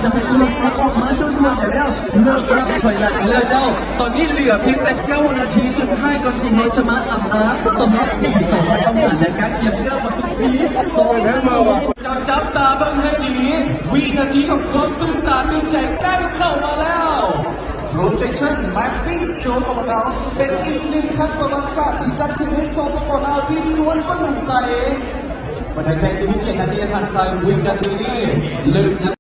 ຈາກໂທລະສັບອອກມາດ່ວນໆແລ້ວ ເລີກນັບຖອຍຫຼັງກັນແລ້ວເຈົ້າ. ຕອນນີ້ເຫຼືອພຽງແຕ່ເກົ້ານາທີສຸດທ້າຍກ່ອນທີ່ເຮົາຈະມາອຳລາສຳລັບປີສອງພັນຊາວຫ້າ ແລະກະກຽມກ້າວເຂົ້າສູ່ປີສອງພັນຊາວຫົກ. ເຈົ້າຈັບຕາເບິ່ງໃຫ້ດີ, ວິນາທີຂອງຄວາມຕື່ນຕາຕື່ນໃຈໃກ້ເຂົ້າມາແລ້ວ. Projection Mapping Show ຂອງພວກເຮົາເປັນອີກໜຶ່ງຄັ້ງປະຫວັດສາດທີ່ຈັດຂຶ້ນໃນ ສປປ ລາວ ທີ່ສວນປະດູໄຊ. ບັນດາແຂກທີ່ມີກຽດ ແລະ ທີ່ໄດ້ທັນໃສ່ວິນາທີນີ້ ເລີ່ມນັບ